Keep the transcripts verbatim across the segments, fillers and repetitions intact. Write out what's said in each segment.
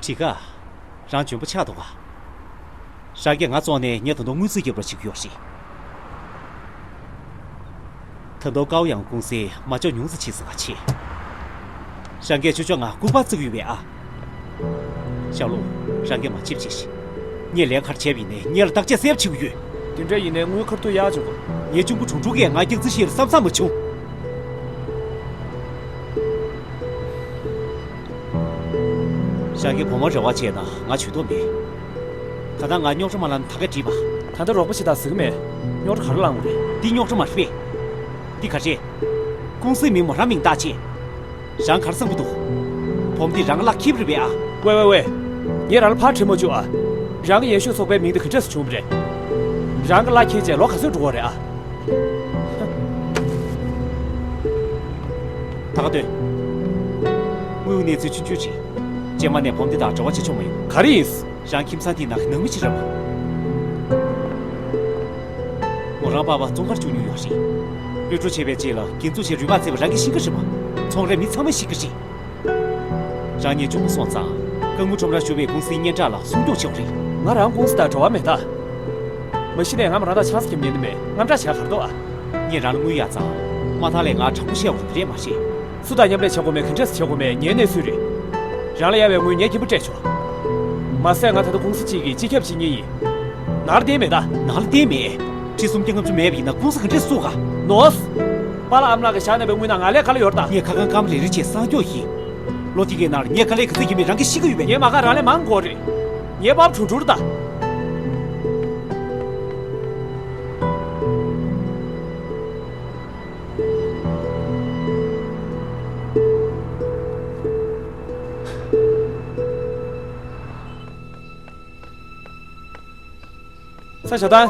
ཁྲི་ཀ། རང་འཇོན་པོ་ཆགས་འདུག་ག། རང་གིས་ང་བཙོང་ནས་ངས་ད་དུང་དངུལ་རྩིས་རྒྱབ་རོགས་བྱེད་ཀྱི་ཡོད་རེད། ད་དུང་ཀའོ་ཡང་ཀུང་སིས་མ་འཇོག་ཉུང་ཙམ་བྱེད་ཟེར་བ་བྱེད། རང་གིས་ཆུ་ཆོག་ང་སྐུར་པ་བརྩི་གི་ཡོད་པས་ཨ། ཞང་ལུ། རང་གིས་མ་བྱེད་པ་བྱེད་ཤིག། ངས་ལས་ཀ་ག་རེ་བྱས་པ་ཡིན་ནའི་ངེད་ལ་བརྟག་དཔྱད་གསལ་པོ་བྱེད་ཀྱི་ཡོད། དེ་འདྲ་ཡིན་ནའི་དངུལ་ཁ་ཐུག་གཡར་ཆོག་ག། ངའི་གཅུང་པོ་གྲུང་གྲུང་གིས་ང་རྒྱག་རྩིས་བྱེད་ལ་བསམ་བསམ་མ་བྱུང་། རང་གིས་གོང་མ་རེ་བ་བྱས་ན་ང་བྱེད་ཐུབ་མེད། ད་ལྟ་ང་རྙོག་དྲ་མ་ལངས་ན་ད་ག་འགྲིག་པ། ད་ལྟ་རོགས་པ་ཞིག་དང་ཟེར་གི་མེད། རྙོག་དྲ་ག་རེ་ལངས་པ་རེད། འདི་རྙོག་དྲ་མ་རེད་པས། འདི་ག་རེད། ཀུང་སིའི་མིང་མོ་རང་མིང་བཏགས་བྱས། རང་ག་རེ་བསམ་གྱི་འདུག། བུ་མོ་འདི་རང་གི་བླ་འཁྱེར་བ་རེད་པས་ཨ། ཝེ་ཝེ་ཝེ། ངས་རང་ལ་ཕར་དྲི་མ་བཅུག་ཨ། རང་གི་ཡེ་ཤུ་ཚོགས་པའི་མིང་འདི་ག་འདྲས་སུ་བྱུང་བ་རེད། རང་གི་བླ་འཁྱེར་བྱས་ལོ་ག་ཚོད་འགྲོ་གི་རེད་ཨ། ད་ག་སྡོད། དངུལ་གནས་ཚུལ་ཆུང་ཆུང་བྱེད། རྗེས་མ་ནས་བུ་མོ་འདི་དང་འབྲེལ་བ་བྱེད་ཆོག་མ་ཡོང་། ག་རེ་ཡིན། རང་ཁྱིམ་ཚང་འདིའི་ནང་གི་ནང་མི་ཞིག་རེད་པ། མོ་རང་པ་ཕ་བཙོང་ཁར་བཅུག་མྱོང་ཡོད་རེད། གློད་གྲོལ་བྱས་པའི་རྗེས་ལ་འགན་འཛུགས་བྱས་རུ་མ་བཙལ་བ་རང་གིས་ཤེས་ཀྱི་རེད་པ། ཚོང་རའི་མི་ཚང་མས་ཤེས་ཀྱི་རེད། རང་ངའི་གཅུང་མོ་སོང་ཙང་། རྐང་དངུལ་ཁྲོམ་རར་ཞུགས་པའི་ཀུང་སིའི་སྙན་གྲགས་ལ་སྲུང་སྐྱོང་བྱེད་དགོས་རེད། ང་རང་ཀུང་སི་དང་འབྲེལ་བ་མེད་ད། མ་གཞི་ནས་ང་མོ་རང་དང་ཆང་ས་འཁྱེར་མྱོང་ནི་མེད། དངངས་སྐྲག་བྱེད་ག་རེ་འདུག་ཨ། ངས་རང་ལ་དངུལ་གཡར་ཙང་། མ་མཐའ་ལས་ང་དྲང་པོ་བཤད་དགོས་ཀྱི་རེད་མ་གཞི། སུ་དང་མཉམ་ལས་བྱེད་དགོས་མེད་ག་འདྲས་སེ་བྱེད་དགོས་མེད་ངའི་གནས་ཚུལ་རེད། རང་ལ་གཡར་བའི་དངུལ་ངས་རྒན་པོར་སྤྲད་ཆོག། མ་ཟད་ང་ད་ལྟ་ཀུང་སི་གཅིག་གི་སྤྱི་ཁྱབ་བྱེད་མཁན་ཡིན། ནང་ལ་བརྟེན་མེད་ད། ནང་ལ་བརྟེན་མེད། ཁྲི་སུམ་བརྒྱ་ལྔ་བཅུ་མེད་པ་ཡིན་ན་ཀུང་སི་ག་འདྲས་སེ་བཙུགས་ག། ནོ། པཱ་ལགས་ཨ་མ་ལགས་ཀྱིས་བཞག་གནང་བའི་དངུལ་ནང་ང་ལས་དཀའ་ལས་ཡོད་རེད་ད། ངས་ཁ་ཁང་སྐམ་རེ་རེ་བྱས་གསང་སྐྱོང་བྱས། ལོ་དེ་གའི་ནང་ལ་ངས་དཀའ་ལས་ག་ཚོད་བརྒྱབ་མིན་རང་གིས་ཤེས་ཀྱི་ཡོད་པས། ངས་མ་དགའ་རང་ལས་མང་དགོས་རེད། ངའི་པཱ་ཕ་གྲུང་གྲུང་རེད་ད། ས་ཞ་ཏན།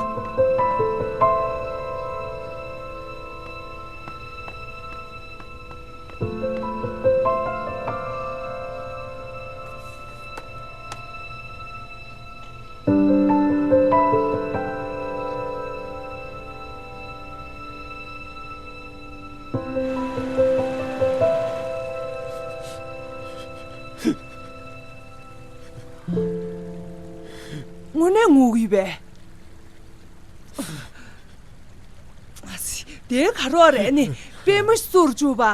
དངོས་གནས་ངུ་གི་ཡོད་པས། ཨ་ཙི། དེ་ག་རོགས་རེད་ནི། པད་མ་བཙུགས་བཅུག་པ། ཨ་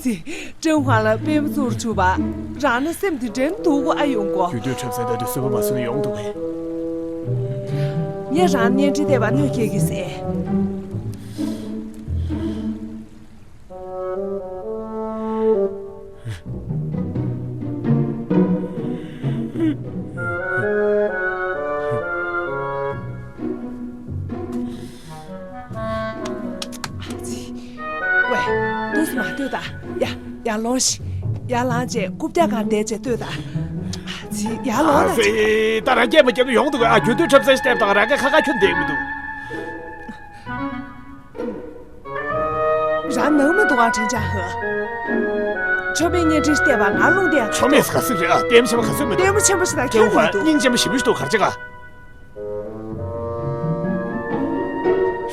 ཙི། ཀྲེན་ཧྭ་ལ་པད་མ་བཙུགས་བཅུག་པ། རང་ནི་སེམས་དེ་འདྲའི་སྡུག་གོ་ཨ་ཡོང་གོ། རྒྱུ་སྟོད་འཁྲབ་ས་ད་དུ་སུན་པོ་མ་སུན་ཡོང་འདུག་གས། ངས་རང་བརྙན་འཕྲིན་བལྟས་པ་གནོད་སྐྱེལ་གི་ཟེར། ཨ་ཙི། ཝེ། འདུག་སེ་མ་སྡོད་ད། ཡ། ཡར་ལོངས་ཤིག། ཡར་ལངས་བྱས་རྐུབ་བཀྱག་སྒང་བསྡད་བྱས་ལྟོས་ད། ཨ་ཙི། ཡར་ལོངས་ད། ཨ་ཙི། ད་རང་སྐད་མ་རྒྱབ་ན་ཡོང་འདུག་གས། ཨ། རྒྱུ་སྟོད་འཁྲབ་ས་ཞིག་བལྟས་དང་རང་གིས་ཁ་ཁ་ཁྱོན་བསྡད་མི་འདུག། རང་ནང་མི་འདུག་ག། དྲིན་ཅན་ཧུ། ཆོ་མེད་བརྙན་འཕྲིན་བལྟས་པ་ང་རླུང་བརྟན་ཡག་ཆོ་མེད་ཟེར་ག་ཟིག་རེད་ཨ། ལྟད་མོ་ཆེན་པོ་ག་ཚོད་མི་འདུག། ལྟད་མོ་ཆེན་པོ་ཞིག་དང་ཁྱོད་ཀྱང་མི་འདུག། སྙིང་རྗེ་མོ་ཞེ་པོ་ཞིག་འདུག། ག་རེ་བྱེད་ག།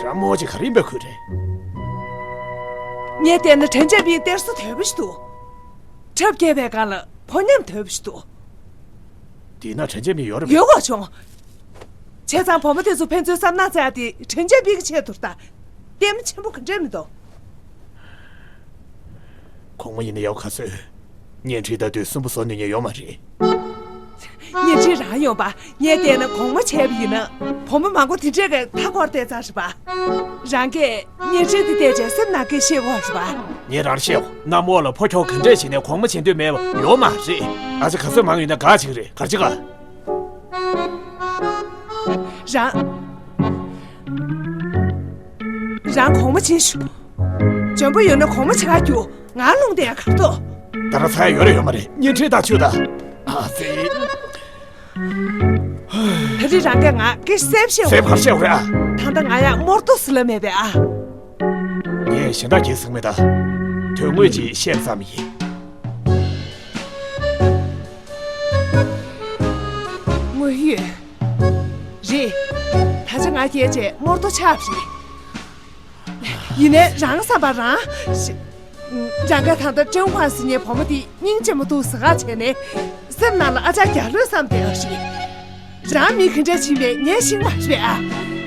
རང་རྨོ་ཅིག་ག་རེ་ཡིན་པའི་ཁུལ་རེད། ངས་བལྟས་ན་དྲན་རྒྱ་པའི་གཏེར་སྲོལ་དོད་པོ་ཞིག་འདུག། འཁྲབ་རྒྱག་པའི་སྒང་ལ་ཕོ་ཉམས་དོད་པོ་ཞིག་འདུག། དེས་ན་དྲན་རྒྱ་མི་ཡོད་རེད་པས། ཡོད་དགོས་བྱུང་། བྱས་ཙང་བུ་མོ་དེ་ཚོ་ཕན་ཚུན་བསམ་ནག་བཙལ་ཡ་དེ་དྲན་རྒྱ་པའི་གི་ཆེད་དུ་རེད་ད། ལྟད་མོ་ཆེན་པོ་ག་འདྲས་མི་འདུག། གོང་མ་ཡིན་ན་ཡག་ག་ཚོད། བརྙན་འཕྲིན་ལྟ་དུས་སུན་པོ་བཟོ་ནུས་མཁན་ཡོད་མ་རེད། བརྙན་འཕྲིན་རང་ཡོང་པ། ངས་བལྟས་ན་གོང་མ་བྱས་པ་ཡིན་ན། བུ་མོ་མང་པོ་དེ་འདྲས་ཀྱི་མཐའ་འཁོར་བསྡད་ཚར་རེད་པ། རང་གིས་བརྙན་འཕྲིན་དེ་བལྟས་བྱས་སེམས་ནང་སྐད་བཤད་དགོས་རེད་པ། ངས་རང་བཤད་གོ། གནམ་འོག་ལ་ཕོ་ཁྱོ་ག་འདྲས་བྱས་ནས་གོང་མ་བྱེད་འདོད་མེད་པ་ཡོད་མ་རེད། ཨ་ཅེ་ག་ཚོད་མང་ཡོད་ན་དགའ་བྱེད་ཀྱི་རེད། ག་རེ་བྱེད་ག། རང་། རང་གོང་མ་བྱེད་ཤོག། འཇོན་པོ་ཡོད་ན་གོང་མ་བྱེད་ག་རྒྱུགས། ང་རླུང་བསྟན་ཡ་གར་ཐོག། ད་ར་ཚ་ཡ་ཡོད་རེད་ཡོད་མ་རེད། བརྙན་འཕྲིན་ལྟ་ཆོག་ད། ཨ་ཙི། ད་རེས་རང་གིས་ང་སྐད་གསལ་པོ་བཤད། གསལ་པོ་ག་རེ་བཤད་དགོས་རེད་ཨ། ད་ལྟ་ང་ཡ་རྨོར་ཏོ་ཟེར་ལབ་མེད་པས་ཨ། ངས་གཞན་དག་གིས་ཟེར་མེད་ད། དོན་དངོས་ཅིག་བཤད་ཙམ་ཡིན། དངོས་ཡོད། རེད། ད་ཆ་ང་རྒྱལ་བྱས་རྨོར་ཏོ་ཆགས་པ་རེད། ཡིན་ནའི་རང་བསམ་པ་རང་། ཞི། རང་ག་ད་ལྟ་ཀྲེན་ཧུའང་ཟེར་མཁན་བུ་མོ་དེ་སྙིང་རྗེ་མོ་འདུག་ཟེར་ག་བྱས་ནས། སེམས་ནང་ལ་ཨ་ཅག་རྒྱ་ལོས་བསམ་བསྡད་ཡོད་རེད། རང་མི་ག་འདྲ་ཕྱིན་པས་ངས་ཤེས་མ་རེད་ཨ།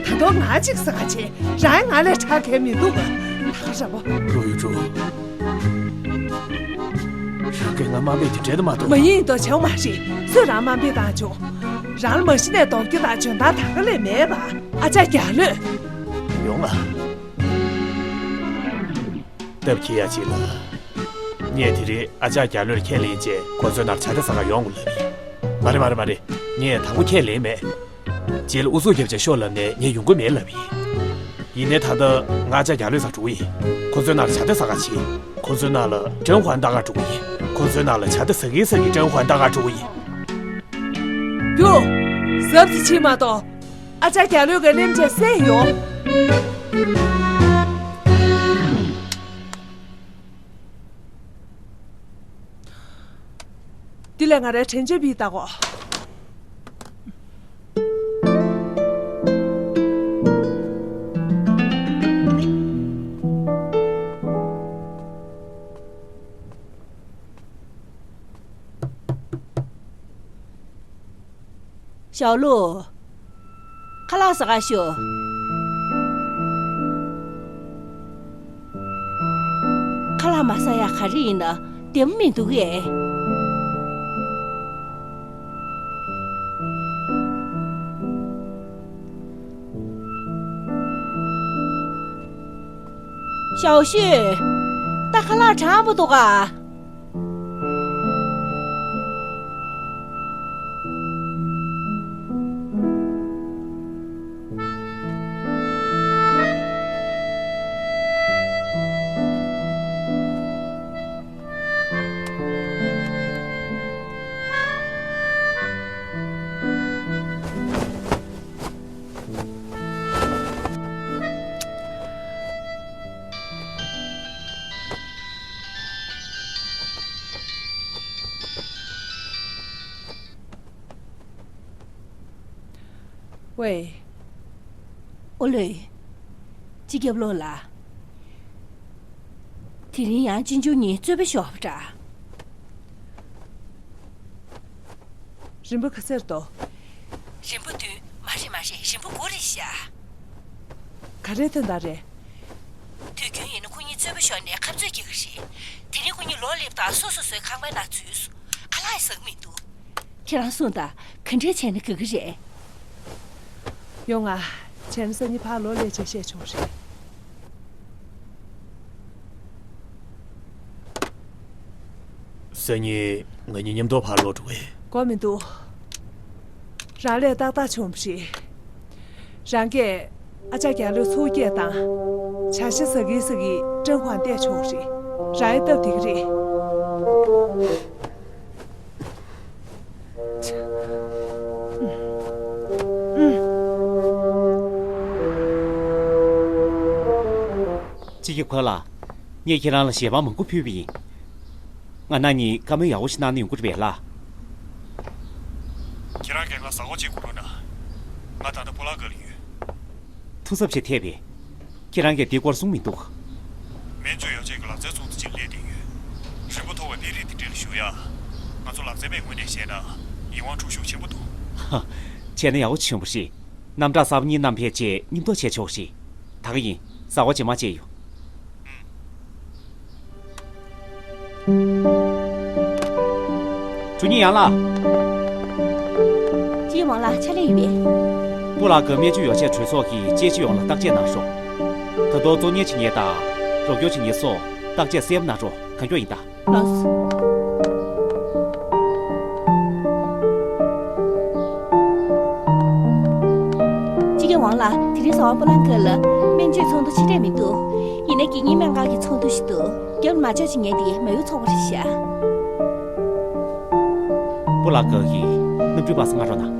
ད་དུང་ང་གཅིག་ཟེར་ག་བྱས། རང་ང་ལས་དྲག་གལ་མི་འདུག་ད་ག་ར་བོ། ལོ་ཡུ་ཀྲུའུ། རང་གིས་ང་དམའ་འབེབས་དེ་འདྲ་མ་གཏོང་། མ་ཡིན་དོ་བྱེད་མ་རེད། སུས་རང་དམའ་འབེབས་བཏང་བྱུང་། རང་ལ་མ་གཞི་ནས་ལྡོག་རྒྱུ་དང་འཇོན་ཐང་ད་ག་ལས་མེད་པ། ཨ་ཅག་རྒྱ་ལོས། ཡོང་ང་། སྟབས་ཁྱེད་ཡ་གཅིག་ལ། ངས་དེ་རིང་ཨ་ཅག་རྒྱ་ལོས་ཁས་ལེན་བྱས་ཁོ་ཚོའི་ནང་ལ་ཇ་དེ་ཟ་ག་ཡོང་དགོས་ལབ་ཡིན། མ་རེད་མ་རེད་མ་རེད། ངས་དང་པོ་ཁས་ལེན་མེད། རྗེས་ལ་ཨུ་ཚུགས་རྒྱབ་བྱས་ཤོག་ལབ་ནས་ངས་ཡོང་གི་མེད་ལབ་ཡིན། ཡིན་ནའི་ད་ལྟ་ང་ཨ་ཅག་རྒྱ་ལོས་ཟ་འགྲོ་གི་ཡིན། ཁོ་ཚོའི་ནང་ལ་ཇ་དེ་ཟ་ག་ཕྱིན། ཁོ་ཚོའི་ནང་ལ་ཀྲེན་ཧུའང་ལྟ་ག་འགྲོ་གི་ཡིན། ཁོ་ཚོའི་ནང་ལ་ཇ་དེ་ཟ་གིན་ཟ་གིན་ཀྲེན་ཧུའང་ལྟ་ག་འགྲོ་གི་ཡིན། རྒྱུགས། གཟབ་ཙམ་བྱེད་མ་གཏོགས། ཨ་ཅག་རྒྱ་ལོས་ག་ནེམ་ཅིག་བསད་ཡོང་། འདི་ལས་ང་རའི་དྲན་བརྗོད་བི་ལྟ་གོ། ཞའོ་ལུའུ། ཁ་ལག་ཟ་ག་ཤོག་ཁ་ལག་མ་ཟ་ཡ་ག་རེ་ཡིན་ན་བདེ་མོ་མི་འདུག་གས། ཞའོ་ཤུས། ད་ཁ་ལག་གྲང་མོ་འདུག་ག་ཝེ། ཨོ་ལོས། སྤྱི་ཁྱབ་བློ་ལགས། དེ་རིང་ཡང་གཅེན་གཅུང་གཉིས་རྩོད་པ་ཤོར་བ་འདྲ། རིན་པ་ག་ཚད་འདུག་རིན་པ་བདུན། མ་རེད་མ་རེད། རིན་པ་དགུ་རེད་ཤག་ག་རེ་དོན་དག་རེད། དུས་རྒྱུན་ཡིན་ན་ཁོ་གཉིས་རྩོད་པ་ཤོར་ནས་ཁ་རྩོད་རྒྱག་གི་རེད། དེ་རིང་ཁོ་གཉིས་ལོག་སླེབས་དང་སོ་སོ་སོའི་ཁང་པའི་ནང་འཛུལ་སོང་། ཁ་ལག་ཟ་གི་མི་འདུག་ཁྱེད་རང་གསུངས་དང་། ག་འདྲས་བྱས་ན་དགའ་གི་རེད། ཡོང་ང་། བྱས་ན་སང་ཉིན་ཕར་ལོག་སླེབས་བྱས་བཤད་ཆོག་རེད། སང་ཉིན་ང་གཉིས་མཉམ་དུ་ཕར་ལོག་འགྲོ་གི། དགོས་མི་འདུག་རང་ལས་ཏག་ཏག་བྱུང་བ་རེད། རང་གིས་ཨ་ཅག་རྒྱ་ལོའི་ཚུགས་བསྐྱེད་དང་། ཇ་ཤ་ཟ་གིན་ཟ་གིན་ཀྲེན་ཧུའང་བལྟས་ཆོག་རེད། རང་ཡང་སྟབས་བདེ་གི་རེད། སྤྱི་ཁྱབ་ཁོ་ལགས། ངས་ཁྱེད་རང་ལ་ཞལ་པར་མང་པོ་ཕུལ་བ་ཡིན། ང་རང་གཉིས་བཀའ་མོལ་ཡག་པོ་ཞིག་གནང་ན་ཡོང་གི་རེད་པས་ལགས། ཁྱེད་རང་གིས་ང་ཟ་འོག་ཅིག་བསྐུར་རོགས་གནང་། ང་ད་ལྟ་སྤོ་ལགས་སྒང་ལ་ཡོད། ཐུགས་འཚབ་བྱེད་ཐེབས་པས། ཁྱེད་རང་གིས་འདིའི་སྐོར་གསུངས་མི་འདུག་སྨན་བཅོས་ཡོ་བྱད་ཀྱི་ལག་རྩལ་ཚོགས་འདུ་ཅིག་སླེབས་བསྡད་ཡོད། རིན་པ་མཐོ་བའི་པད་རིགས་དེ་འདྲ་ལ་ཞུགས་ཡ། ང་ཚོ་ལག་རྩལ་པའི་ངོས་ནས་བཤད་ན་ཡིད་དབང་འཕྲོག་ཤུགས་ཆེན་པོ་འདུག་ཧ། བྱས་ན་ཡག་པོ་བྱུང་བ་རེད། རྣམ་གྲངས་གསར་པ་གཉིས་བསྣམས་ཕེབས་རྗེས་མཉམ་དུ་བྱས་ཆོག་རེད། ད་ག་ཡིན། ཟ་འོག་རྗེས་མ་བཅར་ཡོང་། ཨུམ། ཀྲུའུ་ཉིན་ཡང་ལགས། ཅི་ཝང་ལགས་ཕྱག་ལས་ཡོད་པས། སྤོ་ལགས་ཀྱི་སྨན་བཅོས་ཡོ་བྱད་གྲོས་ཚོགས་ཀྱི་དཔྱད་ཞིབ་ཡོངས་ལ་བརྟག་དཔྱད་གནང་རོགས། ད་དུང་གཙོ་གཉེར་བྱེད་མཁན་དང་རོགས་སྐྱོར་བྱེད་མཁན་སོགས་བརྟག་དཔྱད་གསལ་པོ་གནང་རོགས། གང་མགྱོགས་ཡིན་ད། ལགས་སོ། སྤྱི་ཁྱབ་ཝང་ལགས། དེ་རིང་གཟའ་པ་སྤོ་ལགས་སྒང་ལ་སྨན་བཅོས་ཚོགས་འདུ་ཆེ་གྲས་མི་འདུག་ཡིན་ན་དགེ་བསྙེན་སྨན་ཁང་གི་ཚོགས་འདུ་ཞིག་འདུག་རྒྱབ་ལ་མ་འཇོག་བྱེད་མཁན་དེ་མ་ཡུ་ཚོགས་པ་རེད་ཤག་སྤོ་ལགས་སྒང་གི་གནམ་གྲུའི་པ་སེ་མངགས་རོགས་གནང་།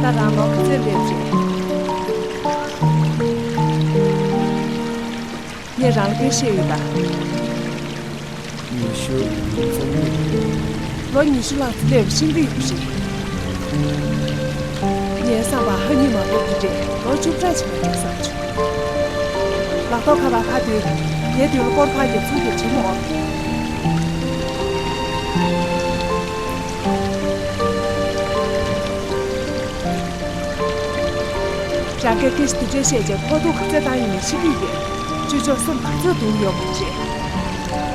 ད་རང་ལོ་ག་ཚོད་སླེབས་རེད། ངས་རང་ལ་དཔེ་བཤད་ཡོད་ད། ཉི་ཤུ་རྩ་གཉིས། ལོ་ཉི་ཤུ་ལྷག་ཙམ་སླེབས་པ་ཤེས་ཀྱི་ཡོད་པ་རེད། ངའི་བསམ་པར་ཧ་ཉི་མ་གོ་གི་རེད། ལོ་བཅུ་ཕྲག་ཅིག་མ་འགྲོ་བསམ་བྱུང་། ལག་ཐོག་ཁ་པར་ཕར་སྡོད། ངའི་མདུན་ལ་སྐོར་ཕར་རྒྱབ་ཚུར་རྒྱབ་བྱེད་མོ། རང་གིས་སྐད་ཆ་འདི་འདྲ་བཤད་རྗེས་ཁོག་རྡུང་ག་ཚོད་བཏང་ཡོད་མེད་ཤེས་ཀྱི་ཡོད། ཅོ་ཅོ་སེམས་ག་ཚོད་སྡུག་ཡོད་མ་རེད།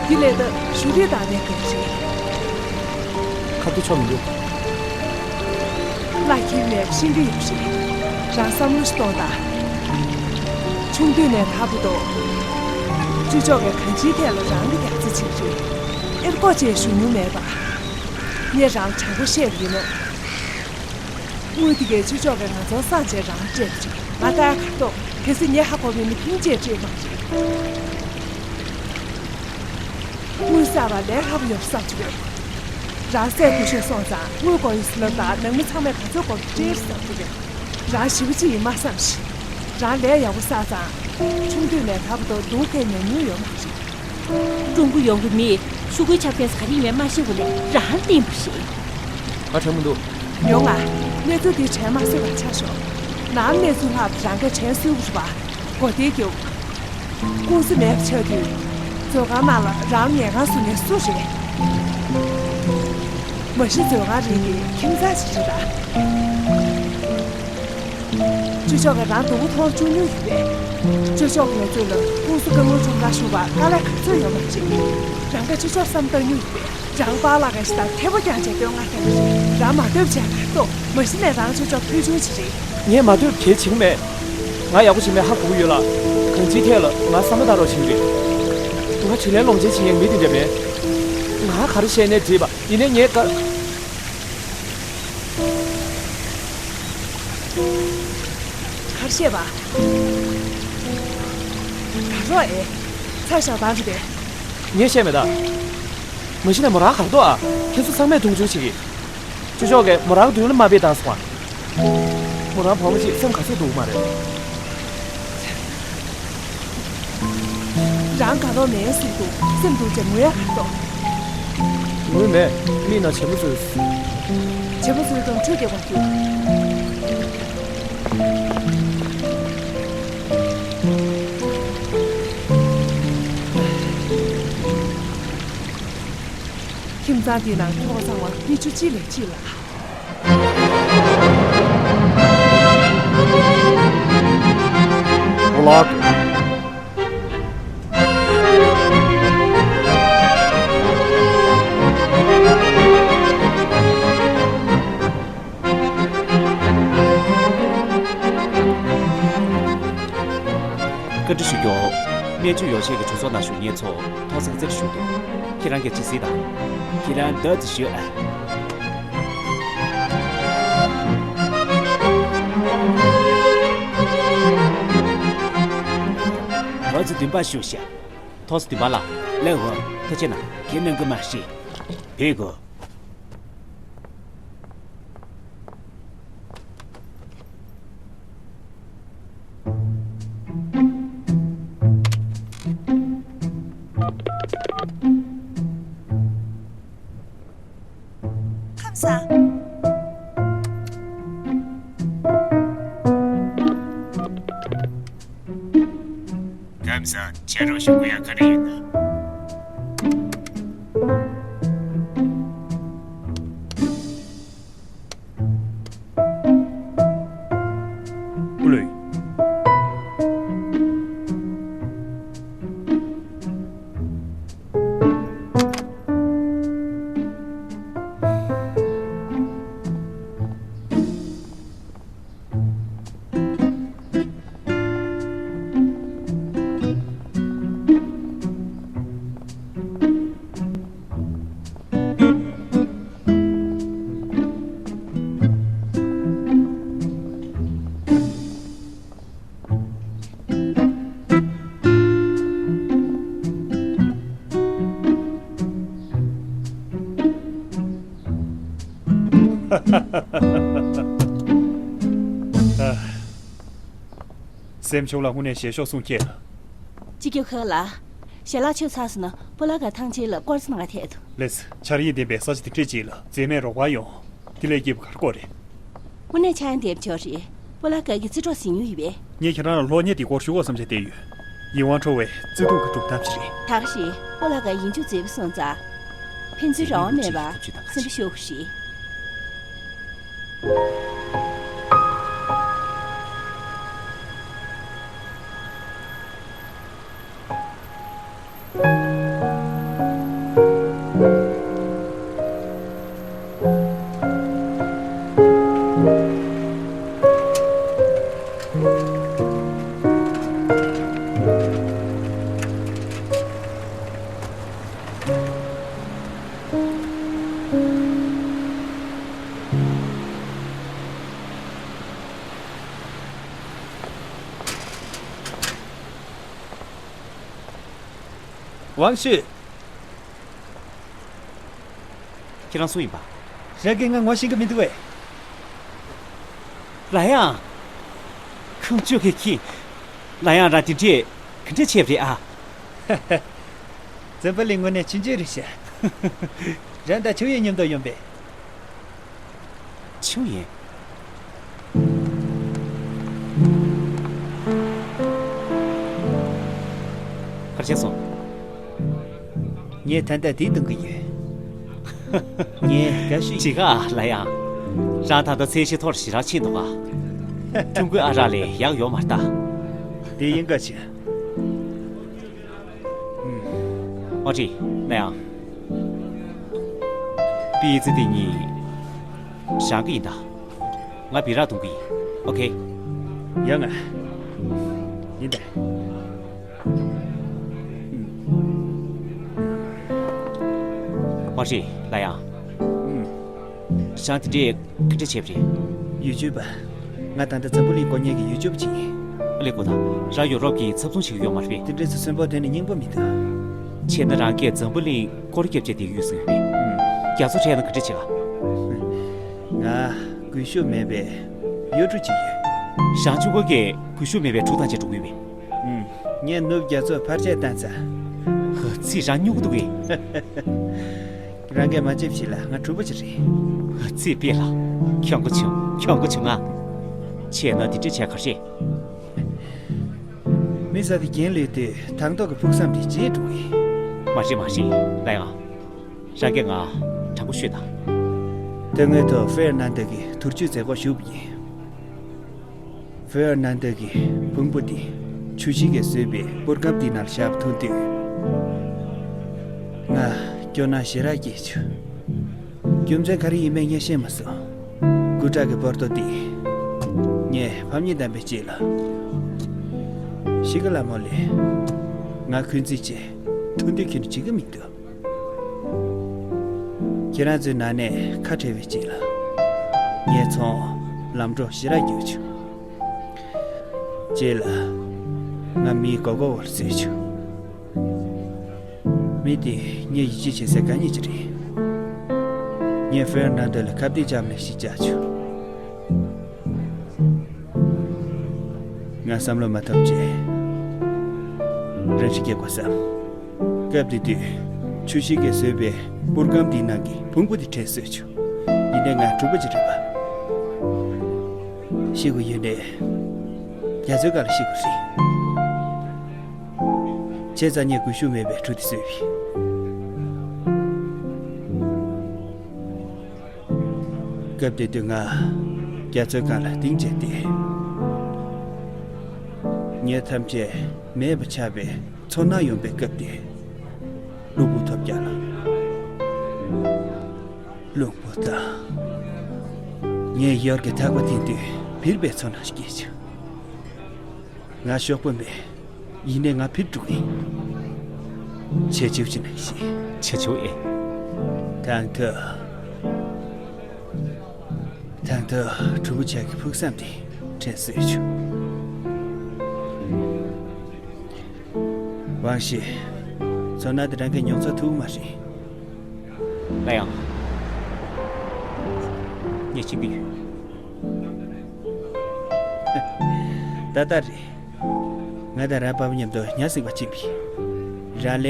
འདི་ལས་ད་ཞུ་རིས་བཏང་ནས་བསྡད་རེད། ཁ་ཐུག་ཆོག་མི་འདུག་གླ་འཁྱེར་མེད་པ་ཤེས་ཀྱི་ཡོད་རེད། རང་བསམ་བློ་ཞིག་གཏོང་དང་། ཆུང་དུས་ནས་ད་བར་དུ། ཅོ་ཅོ་གིས་གང་ཅིའི་ཐད་ལ་རང་གི་རྒྱབ་རྩ་བྱེད་ཀྱི་རེད། ཨེ་སྒོར་གཅིག་ཞུ་མྱོང་མེད་པ། ངས་རང་དྲང་པོ་བཤད་པ་ཡིན་ན། དངུལ་དེ་གས་ཅོ་ཅོ་གིས་ང་ཚོ་སང་བྱས་རང་སྤྲད་པ་རེད། ང་ལྟ་ཡ་གར་ཐོག་གལ་སྲིད་ངས་ཧ་གོ་བ་ཡིན་ན་ཕིང་ཅེས་སྤྲད་མ་རེད། དངུལ་བསགས་པ་ལས་སླ་པོ་ཡོད་བསམ་གྱི་ཡོད། རང་སྲས་སྐུ་ཞབས་སོང་ཙང་དངུལ་དགོས་ཡོད་ཟེར་ལབ་དང་ནང་མི་ཚང་མས་ག་ཚོད་དགོས་ཀྱི་སྤྲད་བསམ་གྱི་ཡོད། རང་ཞེ་པོ་ཅིག་ཡིན་མ་བསམ་ཞིག་རང་ལས་ཡག་པོ་བསགས་ཙང་། ཆུང་དུས་ནས་ད་བར་དུ་སྡུག་སྐད་ཉན་མྱོང་ཡོད་མ་རེད། ཀྲུང་གོ་ཡོང་གི་མིས་ཤོག་གུའི་ཆ་རྐྱེན་ག་རེ་ཡིན་མིན་མ་ཤེས་གོང་ནས་རང་བསྟན་པ་རེད། ང་དྲན་མི་འདུག་ཡོང་ང་། གནས་ཚུལ་འདི་དྲན་མ་སོས་པ་ཆགས་ཤོག་ནམ་གནས་ཚུལ་ལྷག་པ་རང་གིས་དྲན་སྲོལ་གྱི་རེད་པ། གོ་བདེ་རྒྱུགས། ཀུང་སི་མེད་པ་ཆགས་དུས། མཛོད་ཁང་ནང་ལ་རང་ཉལ་ཁང་བཟོ་མཁན་སུ་རེད། མ་གཞི་མཛོད་ཁང་རིགས་ཀྱི་ཁྱིམ་ཚང་ཞིག་རེད་ད། ཅོ་ཅོ་གིས་རང་སྡུག་པོ་མཐོང་བཅུག་མྱོང་ཡོད་པས། ཅོ་ཅོ་གིས་ང་ཚོ་ལ་ཀུང་སི་བཀའ་མོལ་ཁྲོམ་ཁ་ཞུགས་པར་དཀའ་ལས་ག་ཚོད་ཡོད་མ་རེད། རང་གིས་ཅོ་ཅོར་བསམ་བཏང་མྱོང་ཡོད་པས། རང་པཱ་ལགས་ཀྱི་ཞེ་དྲག་ཐེ་བོ་རྐྱང་བྱས་སྟོན་ང་ཐེ་བོ་རེད། རང་མ་འདོད་བྱས་གར་ཐོག་མ་གཞི་ནས་རང་ཅོ་ཅོ་ཕུལ་བྱུང་ཅིག་རེད། ངས་མ་འདོད་གལ་བྱེད་ཀྱི་མེད། ང་ཡག་པོ་བྱེད་མེད་ཧ་གོ་གི་ཡོད་ལ། གང་ཅིའི་ཐད་ལ་ང་བསམ་བློ་བཏང་རོགས་བྱེད་ཀྱི་རེད། ང་དྲིན་ལན་ལོག་འཇལ་བྱེད་མཁན་མི་དེ་འདྲ་མེད། ང་ག་རེ་བཤད་ནའི་འགྲིག་པ་ཡིན་ནའི་ངས་ཀ་གར་བཤད་པ། གར་རོགས་ཨེ། ཚར་བཞག་བཏང་རེད་པས། ངས་བཤད་མེད་ད། མ་གཞི་ནས་མོ་རང་གར་འདུག་ཨ། ཁྱེད་ཚོ་ཚང་མས་མཐོང་ཆུང་བྱེད་ཀྱི། ཅོ་ཅོ་གིས་མོ་རང་མདུན་ལ་དམའ་འབེབས་བཏང་སོང་ཨ། མོ་རང་བུ་མོ་གཅིག་སེམས་ག་ཚོད་སྡུག་མ་རེད། རང་དགའ་རོགས་མེད་ཟེར་འདུག་སེམས་སྡུག་ཅེས་ངུ་ཡ་གར་འདུག་ངུས་མེད། མིག་ནང་བྱེ་མ་ཚོས། བྱེ་མ་ཚོས་དང་ཁྲུས་རྒྱག་པར་འགྱུར། ཁྱིམ་ཚང་འདི་ནང་ཁྱོ་ག་ཚང་མ་མི་ཆུང་གཅིག་ལས་གཅིག་ལ། ཨོ་ལགས། བཀའ་འདྲི་ཞུ་རྒྱུ། སྨན་བཅོས་ཡོ་བྱད་ཀྱི་གྲོས་ཚོགས་ནང་ཞུགས་མཁན་ཚོ་ཐོག་བརྩེགས་བརྩེགས་ཞུགས་འདུག་ཁྱེད་རང་གིས་ཅིག་གཟིགས་དང་། ཁྱེད་རང་འདི་ཙམ་ཞུ་ཨ། ཐོག་བརྩེགས་བདུན་པ་ཞུགས་ཤག་ཐོག་བརྩེགས་བདུན་པ་ལ། ལགས་འོ། ཐུགས་རྗེ་གནང་། ཁྱེད་གནང་གི་མ་རེད། ཕེབས་དགོས། ཁམས་བཟང་། ཁམས་བཟང་། ཕྱག་རོགས་ཞུ་དགོས་ཡ་ག་རེ་ཡོད་ན། ཨུ་ལུས། སེམས་ཆུང་ལ་དངོས་གནས་ཞེད་ཤོག་གསུང་ཁྱེད་ལ། སྤྱི་ཁྱབ་ཁ་ལ། ཞལ་ལག་མཆོད་ཚར་སོང་ན་སྤོ་ལགས་ཀྱིས་ཐང་ཆེན་ལ་སྐོར་ཚོ་ནང་ཐད་དོ། ལེས། འཆར་ཡན་ལྡན་པའི་ས་ཆ་དེ་འདྲས་ཅིག་ལ་མཛེས་མས་རོགས་པ་ཡོང་། དེ་ལས་སྐྱིད་པོ་ག་རེ་དགོས་རེད། དངོས་གནས་འཆར་ཡན་ལྡན་པ་ཅིག་རེད། སྤོ་ལགས་ཀྱིས་རྩིས་སྤྲོད་ཟིན་མྱོང་ཡོད་པས། ངས་ཁྱེད་རང་ལ་སློབ་གཉེར་དེ་སྐོར་ཞུ་དགོས་བསམ་བྱས་བསྡད་ཡོད། ཡིད་དབང་འཕྲོག་པའི་བརྩེ་དུང་གི་གྲུབ་མཐའ་ཞིག་རེད། ད་ག་ཞིག་སྤོ་ལགས་ཀྱིས་ཡིད་འཇུག་མཛད་པ་སོང་ཙང་། ཕན་ཚུན་རང་དབང་མེད་པར་སེམས་པ་ཤོར་བ་ཞིག་ཝང་ཞི། ཁྱེད་རང་སུ་ཡིན་པ། རང་གིས་ང་ངོ་ཤེས་ཀྱི་མི་འདུག་གས། ལ་ཡང་། ཁུངས་བཅོལ་གི་ཁྱི། ལ་ཡང་རང་དེ་འདྲས་ག་འདྲས་བྱས་པ་རེད་ཨ། འཛམ་བུ་གླིང་དངོས་གནས་ཆུང་ཆུང་རེད་ཤག་རང་དང་ཆུང་ཡིན་མཉམ་དུ་ཡོང་པས། ཆུང་ཡིན། གར་ཆགས་སོང་། ངས་ད་ལྟ་དེ་གཏོང་གི་ཡོད། ངས་དགའ་ཤོས་ཅི་ག་ལ་ཡང་། རང་ད་ལྟ་ཚད་གཞི་མཐོ་རུ་ཞེ་དྲག་ཕྱིན་འདུག་ག་ཀྲུང་གོའི་ཨ་རག་ལས་ཡག་ཡོད་མ་རེད་ད། དེ་ཡིན་ག་ཆེ། ཨོ་ཅི། ལ་ཡང་། པི་ཙི་དེ་གཉིས། རང་གི་ཡིན་ད། ང་སྦི་རག་འཐུང་གི་ཡིན། ཨོ་ཁེ། ཡ་ང་། ཡིན་ད། ཨོ་ཅི། ལ་ཡང་། རང་དེ་འདྲས་ག་འདྲས་བྱས་པ་རེད། ཡུལ་ཆོས་པ། ང་ད་ལྟ་འཛམ་བུ་གླིང་སྐོར་མཁན་གྱི་ཡུལ་ཆོས་པ་ཅིག་ཡིན། ཨ་ལེ་ཀོ་ད། རང་ཡོ་རོབ་ཀྱི་ཚབ་ཚུང་བྱེད་ཀྱི་ཡོད་མ་རེད་པས། དེ་འདྲས་སུ་སེམས་པ་གཏན་ནས་སྙིང་པོ་མི་འདུག་བྱས་ན་རང་གིས་འཛམ་བུ་གླིང་སྐོར་རྒྱབ་བྱས་བསྡད་ཡོད་ཟེར་གི་རེད། རྒྱ་མཚོ་བྲལ་ན་ག་འདྲས་བྱེད་ག་ང་སྒུལ་ཤུགས་མེད་པའི་གཡོ་འབྲུ་ཅིག་ཡོད། ཞང་ཆུ་ཁོ་གས་སྒུལ་ཤུགས་མེད་པའི་གྲུ་བཏང་བྱས་འགྲོ་གི་ཡོད་པས། ངས་ནུབ་རྒྱ་མཚོ་ཕར་ཆེར་བཏང་ཚར། ཧ་ཙི། རང་སྨྱུ་གུ་འདུག་གས། རང་གིས་མ་བྱེད་ཞིག་ལ་ང་གྲུ་པོ་ཅིག་རེད། ཨ་ཙི། པེ་ལ། གྱོང་གུན་བྱུང་། གྱོང་གུན་བྱུང་ང་། བྱས་ན་དེ་འདྲས་བྱས་ག་རེད། མི་ཟ་དེ་རྒྱན་ལས་དུས་དང་ཐོག་གི་ཕུགས་བསམ་དེ་བརྗེད་འགྲོ་གི། མ་རེད་མ་རེད། ལ་ཡང་། རང་གིས་ང་དྲང་པོ་ཤོད་དང་། དོན་དངོས་ཐོག་ཧྥེ་ཡར་ནན་ཏོ་གི་དུར་ཆུའི་མཛད་སྒོར་ཞུགས་པ་ཡིན། ཧྥེ་ཡར་ནན་ཏོ་གི་ཕུང་པོ་དེ་ཆུ་ཤིང་གིས་བཟོས་པའི་པུར་སྒམ་དེའི་ནང་བཞག་པ་མཐོང་དུས། ང་སྐྱོ་སྣང་ཞེ་དྲག་སྐྱེས་བྱུང་། རྒྱུ་མཚན་ག་རེ་ཡིན་མིན་ངས་ཤེས་མ་སོང་། སྐུ་དྲག་གི་པོར་ཏོ་དེས་ངའི་ཕམ་ཉེས་བསྡམས་པའི་རྗེས་ལ། ཤི་ཀ་ལ་མོ་ལས་ང་འཁོན་འཛིན་བྱས་འཁྲུག་འདོད་ཁྱོན་ནས་བྱེད་ཀྱི་མི་འདུག་ཁྱེད་རང་ཚོའི་ནང་ནས་ཁ་བྲལ་བའི་རྗེས་ལ། ངའི་ཚོང་ལམ་འགྲོ་ཞེ་དྲག་རྒྱུགས་བྱུང་། རྗེས་ལ། ང་མིའི་མགོ་སྐོར་བར་བཟོས་བྱུང་། མི་དེ་ངས་ཡིད་ཆེས་བྱེད་སའི་དགའ་ཉེ་ཅིག་རེད། ངས་ཧྥེ་ཡར་ནན་ཏོ་ལ་ཁ་གཏད་བཅག་མིན་ཞིག་བཅག་བྱུང་། ང་བསམ་བློ་མ་ཐོབ་རྗེས། རང་ཤི་སྐྱེ་དགོས་བསམ། སྐབས་དེ་དུས། ཆུ་ཤིང་གིས་བཟོས་པའི་པུར་སྒམ་འདིའི་ནང་གི་ཕུང་པོ་དེ་བྲལ་བཟོས་བྱུང་། ཡིན་ནའི་ང་གྲུ་པོ་ཅིག་རེད་པ། ཤི་དགོས་ཡོད་ནའི། རྒྱ་མཚོའི་སྒང་ལ་ཤི་དགོས་རེད། བྱས་ཙང་ངས་སྒུལ་ཤུགས་མེད་པའི་གྲུ་དེ་བཟོས་པས། སྐབས་དེ་དུས་ང་རྒྱ་མཚོའི་སྒང་ལ་གཏིང་བཅད་དེ། ངས་ཐམས་ཅད་མེད་པ་ཆགས་པའི་ཚོར་སྣང་ཡོང་པའི་སྐབས་དེ། གློ་བུར་ཐོལ་རྒྱག་ལ། རླུང་བུ་དང་། ངས་ཡོར་གྱི་ཐག་པ་འཐེན་དུས་བིར་བའི་ཚོར་སྣང་སྐྱེས་བྱུང་། ང་གཤོག་པ་མེད། ཡིན་ནའི་ང་ཕེབས་འགྲོ་གི་ཡིན། བྱེད་ཆོག་ཅི་ནང་བཞིན། བྱེད་ཆོག་ཨེ། དང་ཐོག་དང་ཐོག་གྲུ་པོ་ཆགས་ཀྱི་ཕུགས་བསམ་དེ་དྲན་གསོས་བྱུང་། ཝང་ཞི། ཚོར་སྣང་དེ་རང་གིས་མྱོང་ཚོར་ཐུབ་མ་རེད། ལ་ཡང་། ངས་ཤེས་ཀྱི་ཡོད། ཏག་ཏག་རེད། ང་དང་རང་པ་ཕ་མཉམ་དུ་ཉ་སྲིང་བ་ཕྱིན་པས། རང་ལ་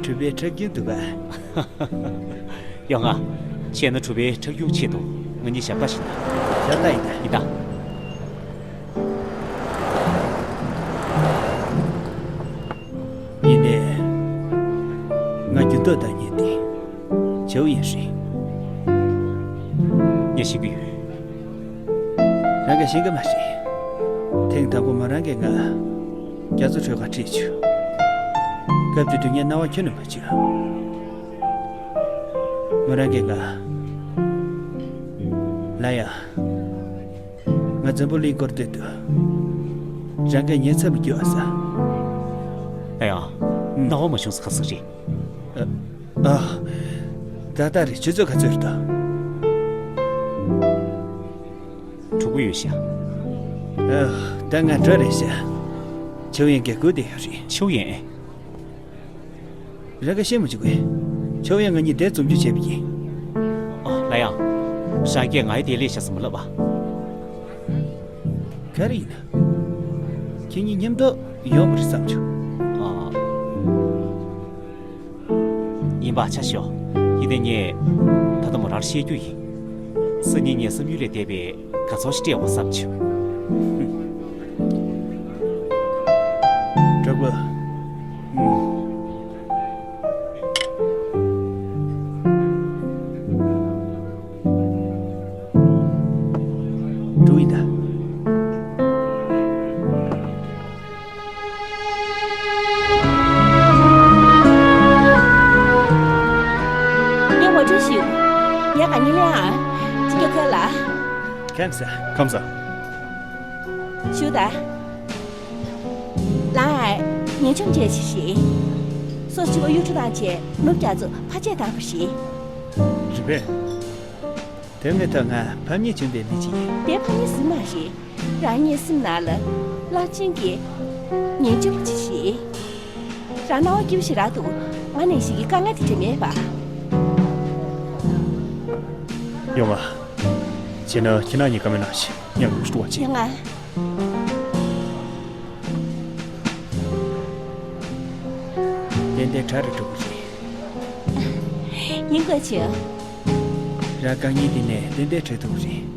གྲུ་པའི་ཁྲག་རྒྱུན་འདུག་ག་ཡོང་ང་། བྱས་ན་གྲུ་པའི་ཁྲག་རྒྱུན་ཆེད་དུ་ང་གཉིས་ཞབས་ཏོག་ཞིག་གནང་། ཞབས་ཏོག་ཡིན་ད། ཡིན་ད། ལྟོས་དང་ཉེ་དེ། ཆའོ་ཡན་རེད། ངས་ཤེས་ཀྱི་ཡོད། རང་གིས་ཤེས་ཀྱི་མ་རེད། ཐེངས་དང་པོ་མོ་རང་གིས་ང་རྒྱ་མཚོ་ཁྲོད་ཁ་ཁྲིད་བྱུང་། སྐབས་དེ་དུས་ངའི་སྣང་བ་ཁྱོན་ནས་མ་བྱུང་། མོ་རང་གིས་ང་། ལ་ཡ། ང་འཛམ་བུ་གླིང་སྐོར་སྡོད་དུས། རང་གིས་ངའི་མཚམས་ལ་སྐྱོད་ས། ཨེ་ཡ། སྣང་བ་མ་བྱུང་ས་ག་ཟིག་རེད། ཨ། ཨ། ཏག་ཏག་རེད། ཆུ་ཚོད་ག་ཚོད་རེད་ད། དྲུག་པ་ཡོད་ཤག་ཨ། ད་ང་འགྲོ་རེད་ཤག་ཆའོ་ཡན་གྱིས་སྒུག་བསྡད་ཡོད་རེད། ཆའོ་ཡན། རང་གིས་ཤེས་མ་བྱུང་གི། ཆའོ་ཡན་ང་གཉིས་འབྲེལ་འཛོམས་རྒྱུ་བྱས་པ་ཡིན། ཨ། ལ་ཡ། རང་གིས་ང་ཡི་དེ་ལས་ཤག་ཟེར་མ་ལབ་པ། ག་རེ་ཡིན་ན། ཁྱེད་གཉིས་མཉམ་དུ་ཡོང་བ་རེད་བསམ་བྱུང་། ཨ། ཡིན་པ་ཆ་ཞོག་ཡིན་ནའི་ངས་ད་ལྟ་མོ་རང་ལ་བཤད་རྒྱུ་ཡིན། སང་ཉིན་ངས་བསམ་ཡུལ་ལས་འདས་པའི་དགའ་ཚོར་ཞིག་སྤྲད་དགོས་བསམ་བྱུང་། གྲོགས་པོ། འགྲོ་ཡིན་ད། ངས་ངོ་སྤྲོད་ཞུ། ངའི་དགའ་ཉེ་ལེ་ཨང་། ཅི་སྐྱོ་ཁོལ་ལ། ཁམས་བཟང་། ཁམས་བཟང་། ཞུ་ད། ལའེ། ངའི་ཆུང་བྱས་ཤིག་ཤིག་སོ་སོ་གཡུ་ཁྲུ་དང་བཅས་ནུབ་རྒྱ་མཚོ་ཕ་ཆད་དང་པོ་ཞིག་རེད་པས། དེ་ངས་ཐོག་ང་ཕམ་ཉེས་བྱུང་བའི་མི་གཅིག་ཡིན། དེ་ཕམ་ཉེས་ཟིག་མ་རེད། རང་ཉིད་སེམས་ནང་ལ་རླབས་ཆེན་གྱི་ཉེན་ཆུང་ཅིག་ཞིག་རང་སྣང་བ་སྐྱིད་པོ་ཞིག་རག་འདུག་ང་ནང་བཞིན་གྱི་དཀའ་ངལ་དེ་འདྲ་མེད་པ། ཡོང་ང་། བྱས་ན་ཁྱེད་རང་གཉིས་ཀ་མེད་ནང་བཞིན་མཉམ་དུ་འགྲོ་བ་བྱེད། ཡོང་ང་། ཏན་ཏན་གྲ་རེ་གྲོལ་གི་རེད། ཡིན་དགོས་ཆེ། རང་དཀའ་ངལ་འདི་ནས་ཏན་ཏན་གྲོལ་ཐུབ་ཀྱི་རེད།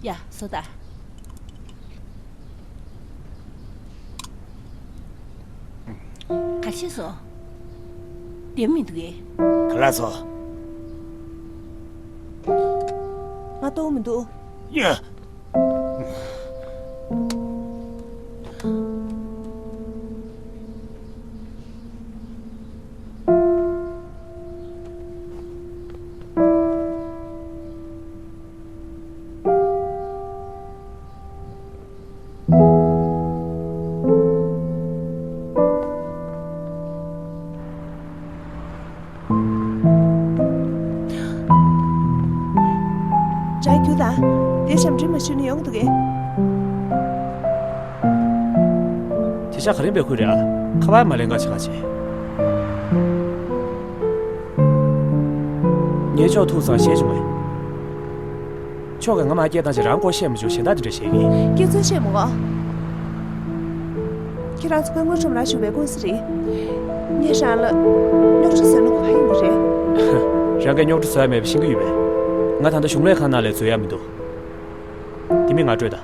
ཡ། བཟོ་ད། ག་རེ་བྱས་སོང་། བདེ་མི་འདུག་གས། ག་ལ་སོང་། ང་ལྟོགས་མི་འདུག་ཡ། རང་རྒྱུགས་དང་། དེ་ཞབས་འདྲེན་མ་ཞུས་ན་ཡོང་གི་འདུག་གས། དེ་ཤག་ག་རེ་འབད་ཁུལ་རེད་ཨ། ཁ་པར་མ་ལེན་ག་བྱེད་ག་བྱེད། ངས་ཁྱོད་ཐུག་ཙང་བཤད་བྱུང་ངས། ཁྱོད་ཀྱིས་ང་མར་སྐད་བཏང་བྱས་རང་སྐོར་བཤད་མ་བྱུང་གཞན་དག་དེ་འདྲ་བཤད་ཀྱིན། སྐྱེ་ཚུལ་བཤད་མི་དགོས། ཁྱེད་རང་ཚོ་སྐུ་ངོ་ཁྲོམ་ར་ཞུ་བའི་ཀུང་སི་རེད། ངས་རང་ལ་རྙོག་དྲ་བཟོས་ན་ག་ཡོང་གི་རེད། རང་གིས་རྙོག་དྲ་བཟོ་ཡ་མེད་པ་ཤེས་ཀྱི་ཡོད་པས། ང་ད་ལྟ་གཞུང་ལས་ཁང་ནང་ལས་འཛུལ་ཡ་མི་འདུག་དེ་མིན་ང་སྤྲོད་དང་།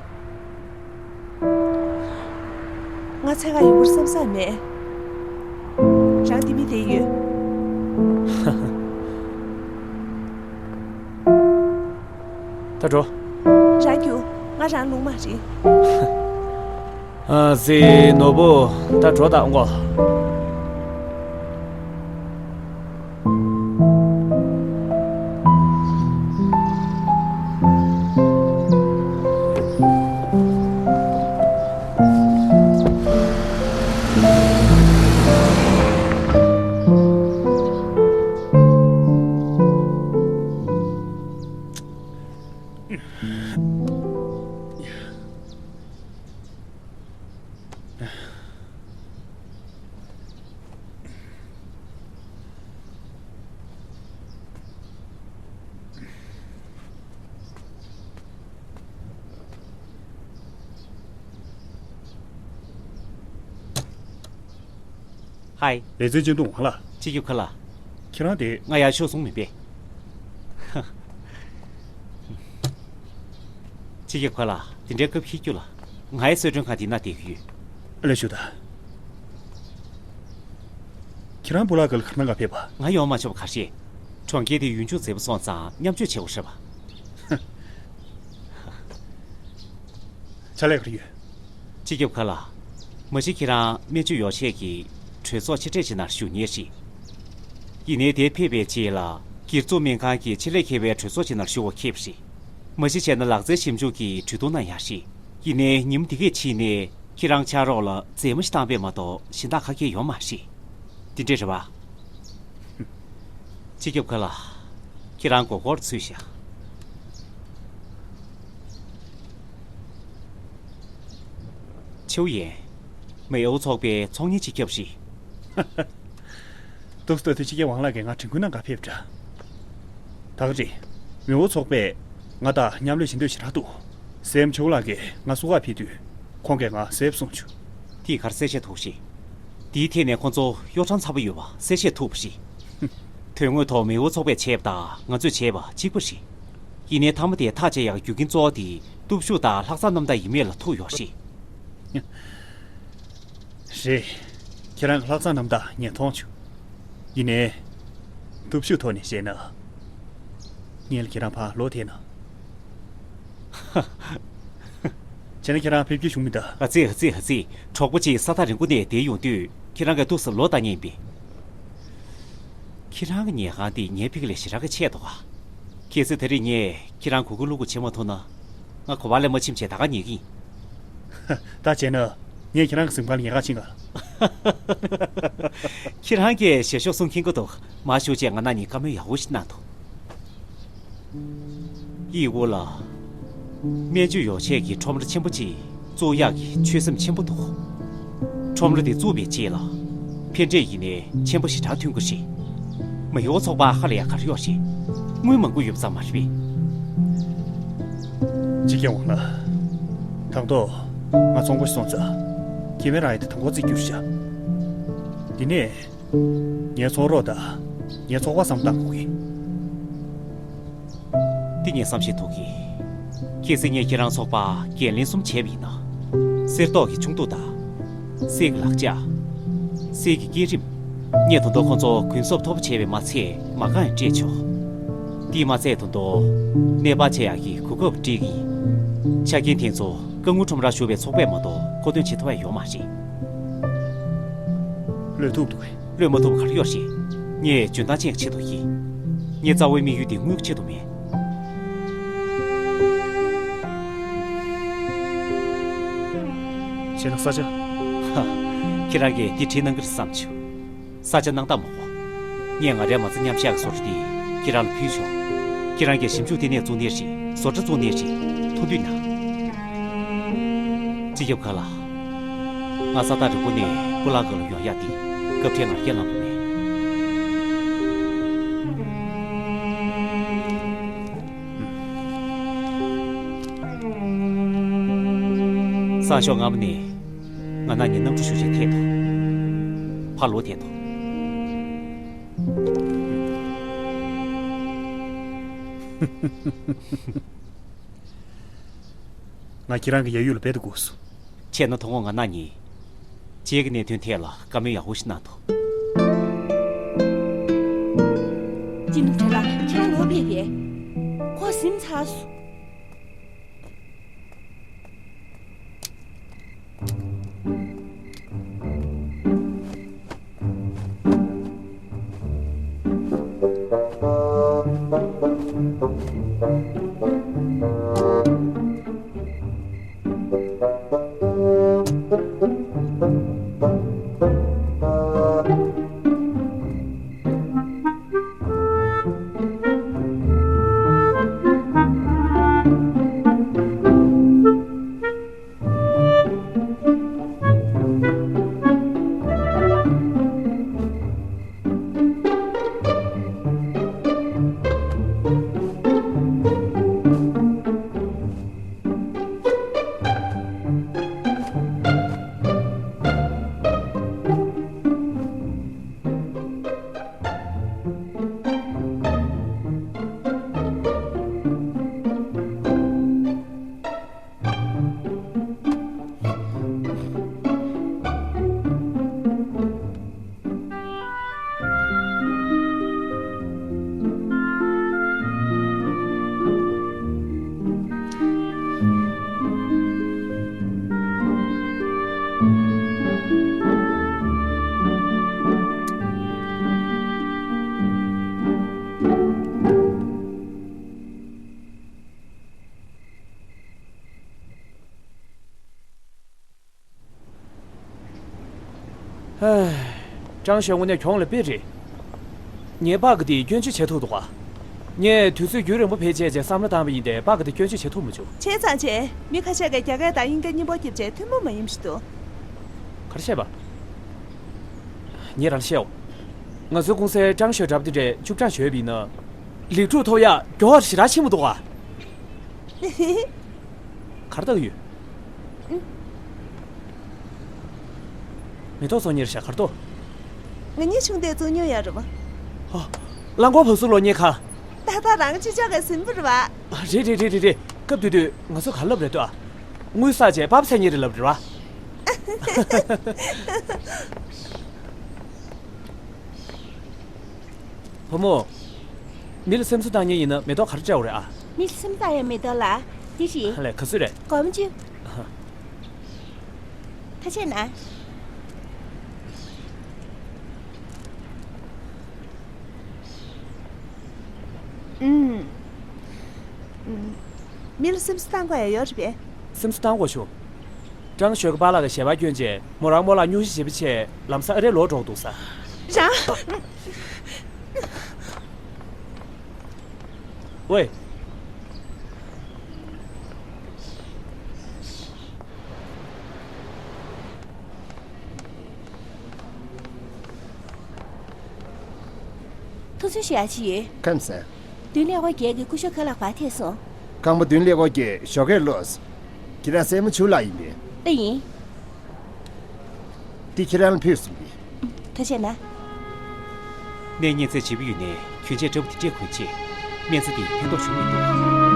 ང་འཚོལ་ག་ཡོང་བར་བསམ་ས་མེད། རང་དེ་མི་དེ་ཡོད། ད་འགྲོ། རང་རྒྱུགས། ང་རང་ལུང་མ་རེད། ཨ་ཙི་ནོར་བུ། ད་འགྲོ་དང་གོ། ཧའི། ལེ་ཚན་སྤྱི་འདུམ་ཝང་ལགས། སྤྱི་ཁྱབ་ཁ་ལགས། ཁྱེད་རང་དེ། ང་ཡར་ཤོག་སོང་མིན་པས། སྤྱི་ཁྱབ་ཁ་ལགས། དེ་འདྲའི་སྐབས་ཤིག་རྒྱུ་ལ། ང་ཡི་གསོལ་མགྲོན་ཁང་འདི་ན་བསྡད་ཀྱི་ཡོད། ཨ་ལས་ཞུ་ད། ཁྱེད་རང་སྤུ་ལག་ག་ལ་གར་ནང་ག་ཕེབས་པ། ང་ཡོང་མ་ཆོག་པ་ག་རེ་རེད། གྲོང་ཁྱེར་དེ་ཡུལ་ལྗོངས་མཛེས་པོ་སོང་ཙང་མཉམ་སྤྱོད་བྱེད་དགོས་ཤེས་པ། ཕྱག་ལས་ག་རེ་ཡོད། སྤྱི་ཁྱབ་ཁ་ལགས། མ་གཞི་ཁྱེད་རང་སྨན་བཅོས་ཡོ་བྱད་ཀྱི་གྲོས་ཚོགས་ཆེ་གྲས་ཅིག་ནང་ཞུགས་མཁན་ཞིག་ཡིན་ནའི་དེར་ཕེབས་པའི་རྗེས་ལ་སྒེར་བཙུགས་སྨན་ཁང་གི་ཆེད་ལས་མཁས་པའི་གྲོས་ཚོགས་ཅིག་ནང་ཞུགས་པར་འཁེལ་བ་རེད། མ་གཞི་བྱས་ན་ལག་རྩལ་ཞིབ་འཇུག་གི་གྲོས་བསྡུར་གནང་ཡག་རེད། ཡིན་ནའི་ཉིན་མོ་འདི་གས་ཕྱིན་ནས་ཁྱེད་རང་ཕྱག་རོགས་ལ་རྫས་མ་ཞིག་བཏང་པས་མ་གཏོགས་གཞན་དག་ག་གེ་ཡོད་མ་རེད། དེ་འདྲས་རེད་པ། སྤྱི་ཁྱབ་ཁ་ལགས། ཁྱེད་རང་མགོ་སྐོར་ཚུད་ཤག་ཆིའུ་ཡན། མེའོ་ཚོགས་པའི་ཚོགས་གཉིས་སྤྱི་ཁྱབ་རེད། ཏོག་ཙམ་ལྟ་དུས་སྤྱི་ཁྱབ་ཝང་ལགས་ཀྱིས་ང་དྲན་སྐུལ་གནང་ག་ཕེབས་འདྲ། ད་ག་རེད། མེའོ་ཚོགས་པས་ང་དང་མཉམ་ལས་བྱེད་འདོད་ཞེ་དྲག་འདུག་སྲས་མོ་ཆིའུ་ལགས་ཀྱིས་ང་བསུ་ག་ཕེབས་དུས་ཁོང་གིས་ང་གསལ་པོ་གསུངས་བྱུང་། དེ་ག་རེ་གསལ་བཤད་ཐུབ་རེད། དེའི་ཐད་ནས་ཁོང་ཚོ་གཡོ་ཁྲམ་ཚ་པོ་ཡོད་པ་གསལ་བཤད་ཐུབ་པ་རེད། དོན་དངོས་ཐོག་མེའོ་ཚོགས་པས་བྱས་པ་དང་ང་ཚོས་བྱས་པ་གཅིག་པ་རེད། ཡིན་ནའི་མཐའ་མ་དེ་ཐག་བཅད་ཡག་གི་རྒྱུ་རྐྱེན་གཙོ་བོ་དེ་སྟོབས་ཤུགས་དང་ལྷག་བསམ་རྣམ་དག་ཡིན་མེད་ལ་ཐུག་ཡོད་རེད། རེད། ཁྱེད་རང་གི་ལྷག་བསམ་རྣམ་དག་ངས་མཐོང་བྱུང་། ཡིན་ནའི། སྟོབས་ཤུགས་ཐོག་ནས་བཤད་ན། ངས་ལ་ཁྱེད་རང་ཕར་ལོག་ཐེངས་ན། བྱས་ན་ཁྱེད་རང་ཕེབས་རྒྱུ་བྱུང་མི་གདའ། ཨ་ཙི་ཨ་ཙི་ཨ་ཙི། གྲོགས་པོ་གཅིག་ས་ཐག་རིང་པོ་ནས་བསྡད་ཡོང་དུས་ཁྱེད་རང་གིས་ཏོག་ཙམ་ལོག་ལྟ་ཉན་པས། ཁྱེད་རང་གི་ཉལ་ཁང་འདི་ངའི་ཕ་གི་ལས་ཞེ་དྲག་གི་ཆེ་འདུག་ག་གལ་སྲིད་ད་རེས་ངས་ཁྱེད་རང་གུ་གུལ་བླུག་གུ་བྱེད་མ་ཐུབ་ན། ང་གོ་བ་ལེན་མ་ཕྱིན་བྱས་ད་ག་ཉལ་གི་ཡིན། ད་བྱས་ན་ངས་ཁྱེད་རང་གི་གཟིམ་ཁང་ལ་ཉལ་ཁ་ཕྱིན་ག་ཁྱེད་རང་གིས་ཞེ་ཤོག་གསུང་མཁྱེན་གི་འདུག་མ་ཞུ་བྱས་ང་ན་ནིང་བཀའ་མོལ་ཡག་པོ་ཞིག་གནང་འདུག་ཡིག་འོག་ལ། སྨན་བཅོས་ཡོ་བྱད་ཀྱི་ཁྲོམ་ར་ཆེན་པོ་ཅིག་བཙུགས་ཡག་གི་ཆོད་སེམས་ཆེན་པོ་འདུག་ཁྲོམ་ར་དེ་བཙུགས་པའི་རྗེས་ལ། ཕན་འབྲས་ཡིན་ནའི་ཆེན་པོ་ཞེ་དྲག་ཐོན་གྱི་རེད། མེའོ་ཚོགས་པ་ཧ་ལས་ཡག་ག་རེ་ཡོད་རེད། དངུལ་མང་པོ་ཡོད་པ་ཙམ་མ་རེད་པས། སྤྱི་ཁྱབ་ཝང་ལགས། དང་ཐོག་ང་ཚོང་པ་ཞིག་སོང་ཙང་། ཁེ་ཕན་རག་ཡ་དེ་དང་པོ་རྩིས་རྒྱུ་བྱ། དེ་ནས། ངའི་ཚོང་རོགས་དང་ངའི་ཚོགས་པ་བསམ་བློ་བཏང་དགོས་ཀྱི། འདི་ངས་བསམ་ཤེས་ཐུབ་ཀྱི། གལ་སྲིད་ངས་ཁྱེད་རང་ཚོགས་པ་འགན་ལེན་གསུམ་བྱས་པ་ཡིན་ན། གསེར་ཏོག་གི་ཆུང་དུ་དང་། གསེར་གྱི་ལག་ཆ། གསེར་གྱི་སྐས་རིམ། ངས་ད་དུང་ཁོང་ཚོ་གུན་གསབ་མཐོ་པོ་བྱས་པའི་མ་ཚད་མ་རྐང་ཡང་སྤྲད་ཆོག་དེས་མ་ཚད་ད་དུང་གནས་སྤར་བྱེད་ཡག་གི་གོ་སྐབས་སྤྲད་ཀྱི་ཡིན། ཆ་རྐྱེན་དེ་ཚོ་སྐུ་ངོ་ཁྲོམ་རར་བཞུགས་པའི་ཚོགས་པས་མ་གཏོགས་མཁོ་འདོན་བྱེད་ཐུབ་ཡ་ཡོད་མ་རེད། བློས་ཐུབ་འདུག་གས། བློས་མ་ཐུབ་པ་ག་རེ་ཡོད་རེད། ངས་འཇོན་ཐང་ཅན་གྱི་ཆེད་དུ་ཡིན། ངའི་རྩ་བའི་དམིགས་ཡུལ་དེ་དངུལ་གྱི་ཆེད་དུ་མིན། བྱས་ན་ས་ཆ། ཧ། ཁྱེད་རང་གིས་འདི་དྲིས་གནང་གི་རེད་བསམ་བྱུང་། ས་ཆ་གནང་སྟངས་མ་གོ། ངས་ང་རའི་མ་རྩ་མཉམ་བཞག་གི་བཟོ་གྲྭ་འདི་ཁྱེད་རང་ལ་ཕུལ་ཆོག་ཁྱེད་རང་གིས་ཞིབ་འཇུག་ལྟེ་གནས་བཙུགས་ནའི་རེད། བཟོ་གྲྭ་བཙུགས་ནའི་རེད། ཐུགས་འདོད་གནང་། སྤྱི་ཁྱབ་ཁ་ལགས། ང་ས་ཐག་རིང་པོ་ནས་སྤུ་ལག་སྒང་ལ་ཡོང་ཡག་འདི་སྐབས་འཕྲལ་ང་རྒྱལ་ལངས་པ་མེད། སང་ཞོགས་སྔ་མོ་ནས། ང་ན་ནི་གནམ་གྲུ་ཤུགས་ཆེན་ཐད་དོ། ཕར་ལོག་བསྡད་དོ། ང་ཁྱེད་རང་གི་ཡ་ཡུལ་ལ་རྦད་དེ་སྒུག་སོང་། བྱས་ན་དོ་དགོང་ང་ན་ནི། རྗེས་ཀྱི་གནད་དོན་ཐད་ལ་བཀའ་མོལ་ཡག་པོ་ཞིག་གནང་དོ། ཅི་ནུ་བྲེ་ལ་ཁྱེད་རང་ལོག་ཕེབས་པས། ཁོ་ཟིན་ཚར་སོང་། ཧེ། ཀྲང་ཞོ་དངོས་གནས་གྱོང་ལ་དཔེ་རེད། ངས་པཱ་ཀི་དེ་སྐྱོན་བརྗོད་བྱེད་ཐུབ་འདུག་ག། ངས་དུས་ཚོད་རྒྱུན་རིང་པོ་བེད་སྤྱད་བྱས་བསམ་བློ་བཏང་བ་ཡིན་ཏེ་པཱ་ཀི་དེ་སྐྱོན་བརྗོད་བྱེད་ཐུབ་མི་བྱུང་། བྱས་ཙང་བྱས། མི་ཁ་ཤས་ཀྱིས་རྒྱ་སྐད་དང་དབྱིན་སྐད་མཉམ་པོ་བརྒྱབ་བྱས་ཐུན་མོང་མ་ཡིན་པ་ཞིག་འདུག། ག་རེ་བཤད་པ། ངས་རང་བཤད་འོ། ང་ཚོའི་ཀུང་སིའི་ཀྲང་ཞོའི་གྲབས་དེ་འདྲས་བཅུ་གྲངས་ཞོས་པ་ཡིན་ན། ལེགས་གྲུབ་ཐོབ་ཡག་མགྱོགས་པ་ཞེ་དྲག་ཕྱིན་པ་འདུག་ག། གར་བཏང་ཡོད། མེ་ཏོག་བཙོང་མཁན་རེད་ཤག། གར་འདུག། ང་གཉིས་ཆུང་དུས་བཙོང་མྱོང་ཡོད་རེད་པ། ཨ། རླངས་འཁོར་བབས་སུ་ལོག་མཁན་ག། ད་ལྟ་རང་ཅི་ཅག་གི་ཟིན་པ་རེད་པ། རེད་རེད་རེད་རེད་རེད། སྐབས་དེ་དུས་ང་ཚོ་ག་ལབ་རེད་ལྟོས་ཨ། དངུལ་བསགས་བྱས་པབ་ཟ་མཁན་རེད་ལབ་རེད་པ། བུ་མོ། མི་ལ་སེམས་གསོ་བཏང་མཁན་ཡིན་ན་མེ་ཏོག་ག་རེ་སྤྲད་དགོས་རེད་ཨ། མི་ལ་སེམས་བཏང་ཡག་མེ་ཏོག་ལ། འདི་བཞིན། ཨ་ལས། ག་ཚོད་རེད། སྒོར་མོ་བཅུ། ཐུགས་རྗེ་གནང་། ཨུམ། ཨུམ། མི་ལ་སེམས་གསོ་བཏང་དགོས་ཡག་ཡོད་རེད་པས། སེམས་གསོ་བཏང་དགོས་བྱུང་། ཀྲང་ཞོས་ཀྱི་པཱ་ལགས་ཀྱི་ཞལ་པར་བསྐྱོན་རྗེས་མོ་རང་རྨོ་ལགས་སྙུང་གཞི་བྱེད་པའི་ཆེད་ལམ་སང་ཨ་རིར་ལོག་འགྲོ་གི་འདུག་ས། རང་། ཝེ། ཐུགས་རྗེ་ཆེ་ཨ་ཅེ། ཁམས་བཟང་། བདུན་ཀླད་ཀོར་བརྒྱད་ཀྱི་སྐུ་ཞབས་ཁ་ལག་པར་ཐེབས་སོང་། ཁང་པ་བདུན་ཀླད་ཀོར་བརྒྱད་ཞོགས་ཀས་ལོས། ཁྱེད་རང་སྲས་མོ་ཆུ་ལགས་ཡིན་པས། ཨེ་ཡིན། འདི་ཁྱེད་རང་ལ་ཕུལ་སོང་གི། ཐུགས་རྗེ་གནང་། ནས་གཉན་ཚད་ལྗིད་པོ་ཡོད་ནས་གྱོན་ཆས་འདྲ་པོ་དེ་སྤྲད་དགོས་ཅེས། སྨན་རྩྭ་འདིས་ཕན་ཐོགས་བྱུང་མི་འདུག།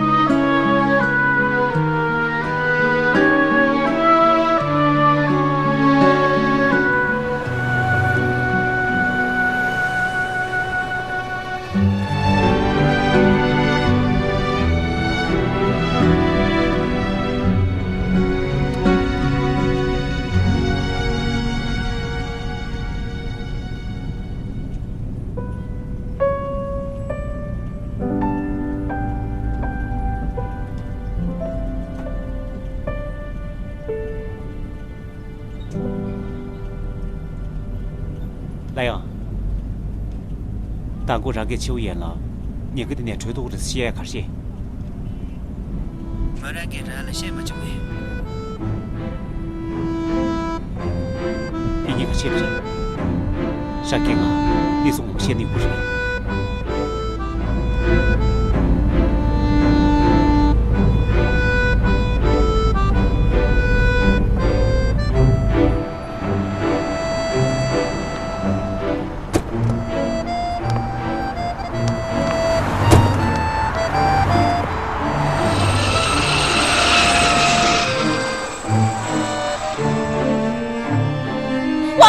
ལ་ཡང་། མདང་དགོང་རང་གིས་ཆེའུ་ཡན་ལ་ཉེན་ཁ་འདི་ནས་གྲོལ་ཐུབ་ཀྱི་རེད་ཟེར་བཤད་ཡ་ག་རེ་བཤད། མོ་རང་གིས་རང་ལ་བཤད་མ་བྱུང་བས། འདི་གཉིས་ཀ་ཆེད་དུ་རེད། ཧྲ་སྐད་ངང་ནི་སོང་ལུགས་བཤད་ནི་དགོས་རེད།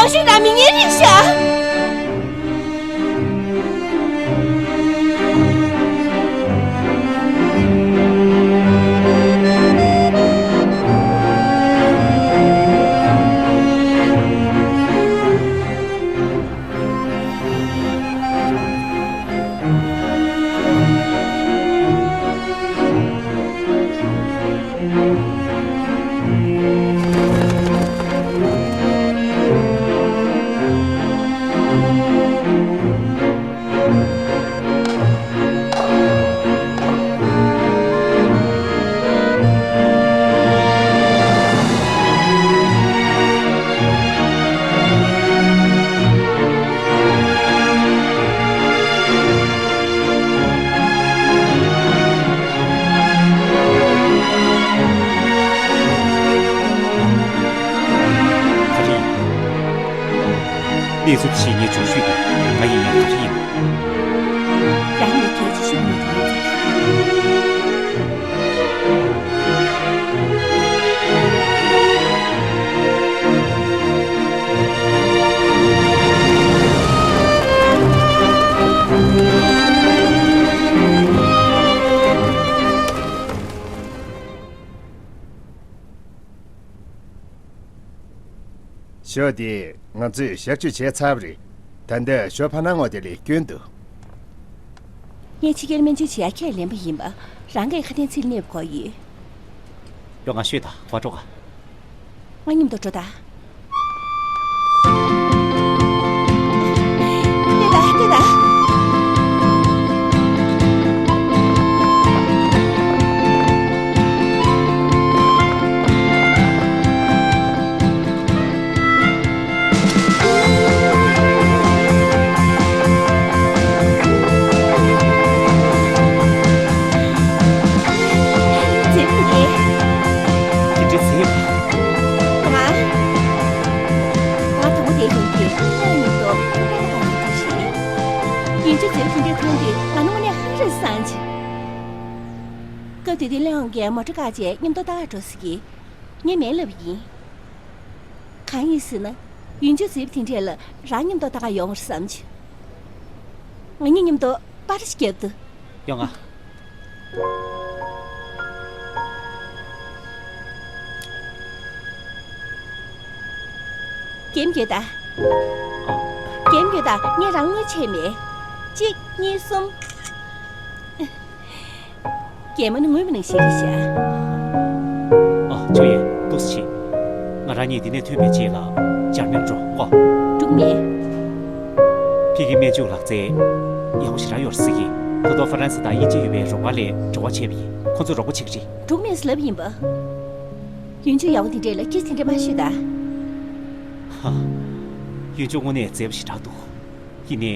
ཤོད་དང་། མི་ངན་རེད་ཤག་ག་རེ་ཡིན། གནས་ཚུལ་ཞིག་ངས་བྱུང་ཤོས་དེ་ང་ཡིན་ཡང་ག་རེ་ཡིན། རང་ཉིད་གལ་ཆེ་ཤོས་མི་དེ་ཡིན་ཚར། ཞོ་དེ་ང་ཚོས་གཤག་བཅོས་བྱས་ཚར་བ་རེད། ད་ལྟ་ཞོ་ཕ་ནང་ངོ་དེ་ལས་སྐྱོན་འདུག་ངས་ཕྱི་རྒྱལ་སྨན་བཅོས་བྱེད་ཡ་ཁས་ལེན་པ་ཡིན་པ། རང་གིས་ཁ་དན་ཚིག་གནས་པ་གོ་ཡོད། ཡོང་ང་ཤོད་དང་། བ་འགྲོ་ག་ང་མཉམ་དུ་འགྲོ་དང་། ལྟོས་དང་། ལྟོས་དང་། ང་། ང་དང་པོ་དེ་ཡིན་གྱི་ཁོང་གཉིས་ཀྱི་ཁོ་པ་དང་ཡིན་གྱི་ཞིག་ཡིན་གྱི་ཟེར་དེ་འདྲའི་མཐོང་དུས་ང་ནི་དངོས་གནས་ཧང་རེ་སངས་བྱས། སྐབས་དེ་དུས་གླེང་བ་འགས་མོ་ཊ་བཀག་བྱས་མཉམ་དུ་ལྟ་ག་འགྲོ་ཟེར་གྱིས། ངས་མེད་ལབ་ཡིན། གང་ཡིན་ཟེར་ན། ཡུལ་ཆུ་ཟེར་བ་དེ་འདྲས་ལ་རང་མཉམ་དུ་ལྟ་ག་ཡོང་བར་བསམ་བྱས། ང་གཉིས་མཉམ་དུ་པར་ཞིག་བརྒྱབ་འདུག་ཡོང་ང་། འགེམས་ཡོད་ད། འགེམས་ཡོད་ད། ངས་རང་དངུལ་ཆད་མེད། གཅིག་གཉིས་གསུམ། རྒྱལ་མོ་ནི་དངུལ་མི་ནང་བཞིན་རེད་ཤག་ཨ། ཆོས་ཡན། ཏུས་ཆི། ང་རང་གཉིས་འདི་ནས་ཐོན་པའི་རྗེས་ལ་འཇར་མན་འགྲོ་ཀོ། འགྲིག་མེད། ཕ་གིའི་སྨན་བཅོས་ལག་རྩལ་ཡག་པོ་ཞེ་དྲག་ཡོད་རེད་ཟེར་གི། ད་དུང་ཧྥ་རན་སི་དང་དབྱིན་ཇི་ཡོད་པའི་རོགས་པ་ལས་འབྲེལ་བ་བྱས་པ་ཡིན། ཁོ་ཚོས་རོགས་པ་བྱེད་ཀྱི་རེད། འགྲིག་མེད་ཟེར་ལབ་ཡིན་པ། ཡུལ་ཆུ་ཡག་པོ་འདི་འདྲས་ལ་སྐད་ཆ་དེ་འདྲས་མ་ཤོད་ད། ཧ། ཡུལ་ཆུ་དངོས་གནས་མཛེས་པོ་ཞེ་དྲག་འདུག་ཡིན་ནའི།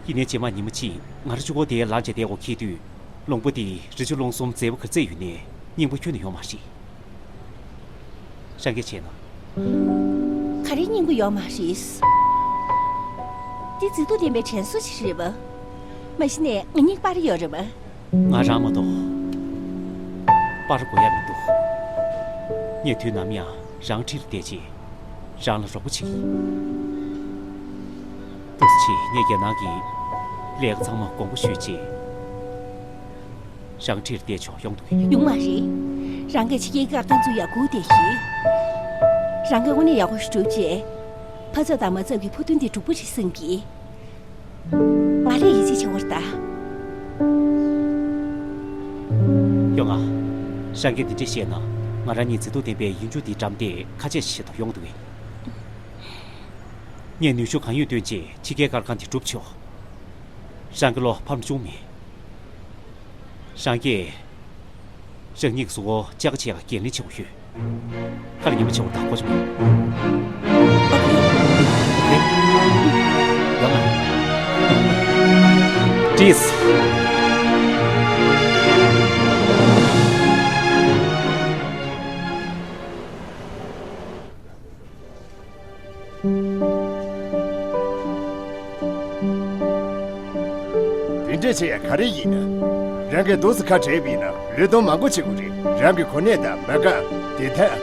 ཡིན་ནའི་རྗེས་མ་ཉིན་མོ་གཅིག་ང་རང་ཆུ་འཁོར་དེའི་ལམ་བྱས་བསྡད་དགོས་འཁེལ་དུས། ལུང་པ་འདིའི་རི་ཆུ་ཀླུང་གསུམ་མཛེས་པོ་ག་ཚད་ཡོད་ནའི་རྙིང་པ་ཁྱོན་ནས་ཡོད་མ་རེད། རང་གིས་བྱས་ན། ག་རེ་རྙིང་པ་ཡོད་མ་རེད། འདི་མཛེས་སྡུག་ལྡན་པའི་དྲན་གསོ་ཞིག་རེད་པ། མ་གཞི་ནས་ང་གཉིས་པར་ཡོད་རེད་པ། ང་རང་མ་གཏོགས་པར་དགོས་ཡ་མི་འདུག་ངས་དུས་ནམ་ཡང་རང་འཁྲིས་ལ་བསྡད་རྗེས་རང་ལ་རོགས་པ་བྱེད་ཀྱི་ཡིན། ཏུས་ཆི། ངས་རྒྱ་ནག་གི་ལས་ཀ་ཚང་མ་དགོངས་པ་ཞུས་རྗེས་རང་འཁྲིས་ལ་བསྡད་ཆོག་ཡོང་འདུག་གས། ཡོང་མ་རེད། རང་གིས་ཕྱི་རྒྱལ་སྐར་ཁང་བཙུགས་ཡ་སྒུག་བསྡད་ཤིག་རང་གིས་དངོས་གནས་ཡག་པོ་ཞིག་བསྒྲུབས་རྗེས། ཕ་ཚབ་དང་མ་ཚབ་ཀྱི་ཕུགས་འདུན་དེ་འགྲུབ་པོ་ཞིག་བསམ་གྱིས། ང་ལ་ཡིད་ཆེས་བྱེད་དགོས་རེད་ད། ཡོང་ང་། རང་གིས་འདི་འདྲས་བཤད་ན་ང་རང་གཉིས་མཛེས་སྡུག་ལྡན་པའི་ཡུལ་ཆུ་འདིའི་འགྲམ་དེ་ཁ་ཆད་བྱེད་དུ་ཡོང་འདུག་གས། ངས་ནུས་ཤུགས་གང་ཡོད་བཏོན་རྗེས་ཕྱི་རྒྱལ་སྐར་ཁང་དེ་སྒྲུབ་ཆོག་རང་གི་བློ་ཕམ་བཅུག་མེད། རང་གིས་རང་ཉིད་ཀྱི་གཟུགས་པོ་ལྕགས་ཀྱི་ཆས་ཀ་འགན་ལེན་བྱེད་དགོས་ཡོད། ཁ་ལ་ཉན་པ་བྱེད་དགོས་ད་གོ་ཆོད་མེད། ཨོ་ཁེ། ཨོ་ཁེ། ཡོང་ང་། ཏིས། དེ་འདྲས་བྱས་ཡ་ག་རེ་ཡིན་ན། རང་གིས་འདུག་སེ་ཁ་བྲལ་བ་ཡིན་ན་ལུས་སྟོབས་མང་པོ་བྱེད་དགོས་རེད། རང་གི་གོ་གནས་དང་མ་དགའ་བདེ་ཐང་།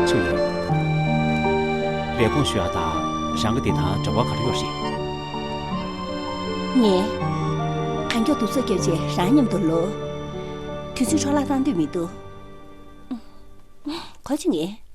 ཆུ་ཡིན། ལས་ཁུངས་ཞུ་ཡག་དང་རང་གི་བདེ་ཐང་འབྲེལ་བ་ག་རེ་ཡོད་རེད། ངས་གང་མགྱོགས་བསྡུ་གསོག་བརྒྱབ་རྗེས་རང་མཉམ་དུ་ལོག་དུས་ཚོད་འཕྲོ་བརླག་གཏང་འདོད་མི་འདུག་གོ་ཆོད་ངས།